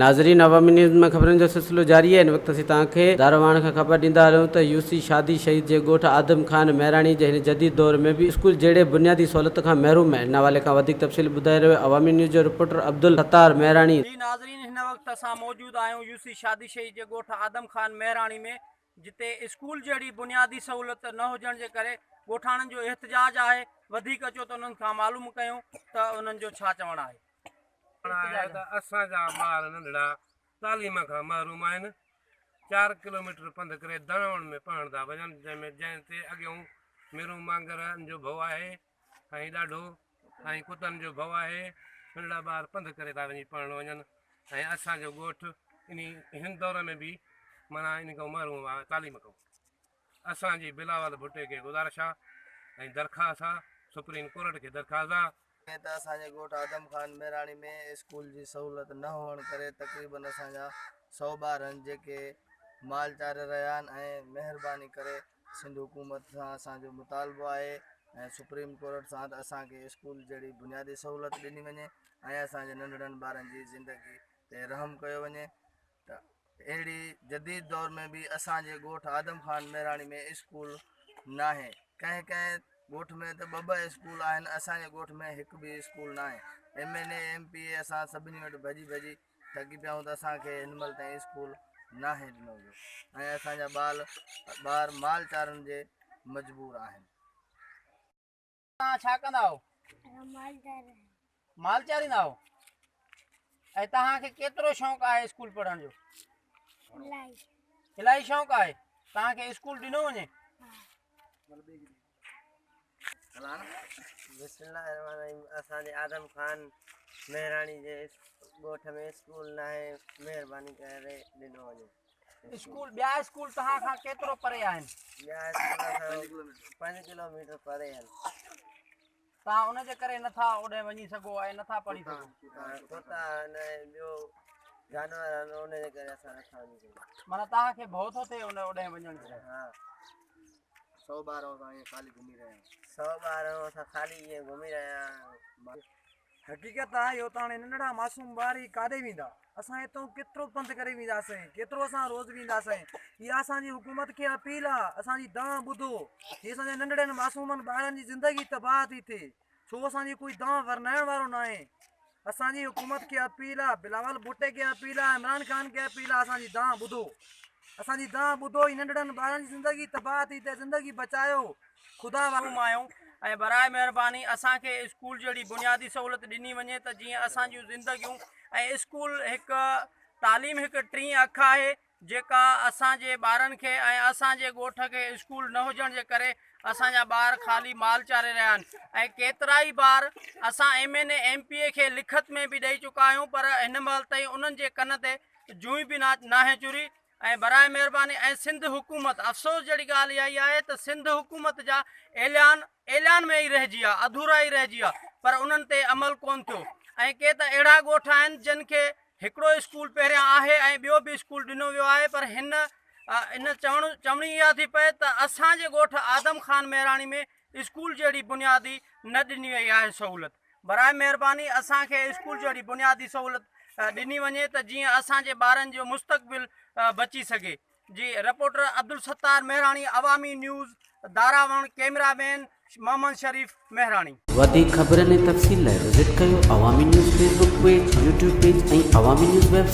ناظرين عوامي نيوز ۾ خبرن جو سلسلو جاري آهي هن وقت اسين توهان کي دارواڻ کان خبر ڏيندا هلون ته يو سي شادي شهيد جي ڳوٺ آدم خان مهراڻي جي هن جديد دور ۾ به اسڪول جهڙي بنيادي سهولت کان محروم آهن ان حوالي کان وڌيڪ تفصيل ٻڌائي رهيو آهي عوامي نيوز جو رپورٽر عبدالستار مهراڻي. جي ناظرين هن وقت اسان موجود آهيون يو سي شادي شهيد جي ڳوٺ آدم خان مهراڻي ۾ جتي اسڪول جهڙي بنيادي سهولت نه هجڻ جي ڪري ڳوٺاڻن جو احتجاج آهي وڌيڪ اچو ته انهن کان معلوم ڪيون ته انهن جو ڇا چوڻ آهي. چوڻ آهي ته اسان جا ٻار ننڍڙا تعليم کان محروم آهن، چار ڪلوميٽر پنڌ ڪري دڻاوڻ ۾ پڙهڻ ٿا وڃن، جنهن ۾ جنهن تي اڳيون ميرون مانگرن جو ڀؤ آهي ۽ ڏاڍو ۽ ڪتن جو ڀؤ آهي، ننڍڙا ٻار پنڌ ڪري ٿا وڃي پڙهڻ وڃن ۽ اسان جو ڳوٺ انهي هن دور ۾ به معنيٰ انهي کان محروم آهي تعليم کان. اسان جي بلاول ڀٽي کي گذارش آ ۽ درخواست آ سپريم ڪورٽ کي درخواست آ. جيئن ته اسان جي ڳوٺ آدم خان ميراڻي ۾ اسڪول جي سهولت نه هئڻ ڪري تقريبن اسان جا سئو ٻار آهن جيڪي مال چاري رهيا آهن ۽ مهرباني ڪري سنڌ حڪومت سان اسان جو مطالبو آهي ۽ سپريم ڪورٽ سان ته اسان کي اسڪول جهڙي بنيادي سهولت ڏني وڃي ۽ اسان جي ننڍڙن ٻارن جي زندگي تي رحم ڪيو وڃي ته اهڙي جديد دور ۾ به اسان جي ڳوٺ آدم خان مهراڻي ۾ اسڪول ناهي ڪنهن ڪنهن ڳوٺ ۾ ته ٻه ٻه اسڪول آهن اسان جي ڳوٺ ۾ هڪ به اسڪول ناهي M N A M P A اسان سڀني وٽ ڀڄي ڀڄي ٿڪي پيا آهيون ته اسان کي هن مهل تائين اسڪول ناهي ڏنو ويو ۽ اسان جا ٻال ٻار مال چارڻ جي مجبور آهن. توهان ڇا ڪندا آهيو؟ مال چاريندا آهيو ۽ توهان کي ڪيترو شوق آهي اسڪول پڙهڻ جو؟ الاهي شوق آهي توهان کي اسڪول ڏنو وڃي؟ بسم الله الرحمن الرحيم اسان جي آدم خان مهراڻي جي ڳوٺ ۾ اسڪول ناهي مهرباني ڪري ڏنو وڃي. اسڪول ٻيا اسڪول توهان کان ڪيترو پري آهن؟ ٻيا اسڪول اسان پنج ڪلوميٽر پري آهن. توهان ان جي ڪري نٿا اوڏانهن وڃي سگهو ۽ نٿا پڙهي سگهو. ڪتا آهن ۽ ٻيو جانور آهن ان جي ڪري اسان نٿا وڃي سگهون. معنيٰ توهان کي ڀؤ ٿو ٿئي ان اوڏانهن وڃڻ جو. ها. سو ٻارهون اسان ائين خالي گهمي رهيا آهيون. سو ٻارهون اسان خالي ائين گهمي رهيا آهيون. حقيقت آهي اهو ته هاڻي ننڍڙا معصوم ٻار ئي ڪاڏي ويندا اسان هتو ڪيترو پنڌ ڪري وينداسين ڪيترو اسان روز وينداسين اها اسان جي حڪومت کي اپيل آ اسان جي دانهن ٻڌو هي اسان جي ننڍڙن معصومن ٻارن جي زندگي تباهه ٿي ٿئي ڇو اسان جي ڪوئي دانهن ورنائڻ وارو ناهي اسان جي حڪومت کي اپيل آ بلاول ڀٽي کي اپيل آ عمران خان کي اپيل آ اسان جي دانهن ٻڌو اسان جي دانهن ٻڌو هي ننڍڙن ٻارن جي زندگي تباهه ٿي ٿئي زندگي بچايو خدا محروم آهيون ۽ براء مهرباني اسان کي اسڪول جهڙي بنيادي سهولت ڏني وڃي ته جيئن اسان جون زندگيون ۽ اسڪول هڪ تعليم هڪ ٽين اک آهي جيڪا اسان جي ٻارن کي ۽ اسان جي ڳوٺ کي اسڪول نه هجڻ جي ڪري اسان جا ٻار خالي مال چاري رهيا آهن ۽ ڪيترائي بار اسان M N A M P A کي لکت ۾ به ڏئي چڪا آهيون پر هن مهل تائين انهن جي ڪن تي جونء به ناهي چري ۽ براء مهرباني ۽ سنڌ حڪومت افسوس جهڙي ڳالهه اها ئي آهي ته سنڌ حڪومت جا اعلان اعلان ۾ ئي رهجي ويا اڌورا ئي رهجي ويا پر انهن تي عمل ڪون ٿيو ۽ ڪي ته اهڙا ڳوٺ آهن جن کي هڪڙو اسڪول پهريان آهي ۽ ٻيو به اسڪول ڏنو ويو آهي پر هن ان چوڻ چوڻي اها ٿي پئي ته اسان جي ڳوٺ آدم خان مهراڻي ۾ اسڪول جهڙي بنيادي نه ڏني وئي آهي سهولت براء مهرباني اسان کي اسڪول جهڙي بنيادي سهولت ڏني وڃي ته جيئن اسان جي ٻارن جو مستقبل بچي سگهي جي reporter Abdul Sattar Mehrani Awami news Darawan cameraman Muhammad Sharif Mehrani. وڌيڪ خبرن ۽ تفصيل لاء وزٽ ڪيو Awami news Facebook page, YouTube page ۽ Awami news website.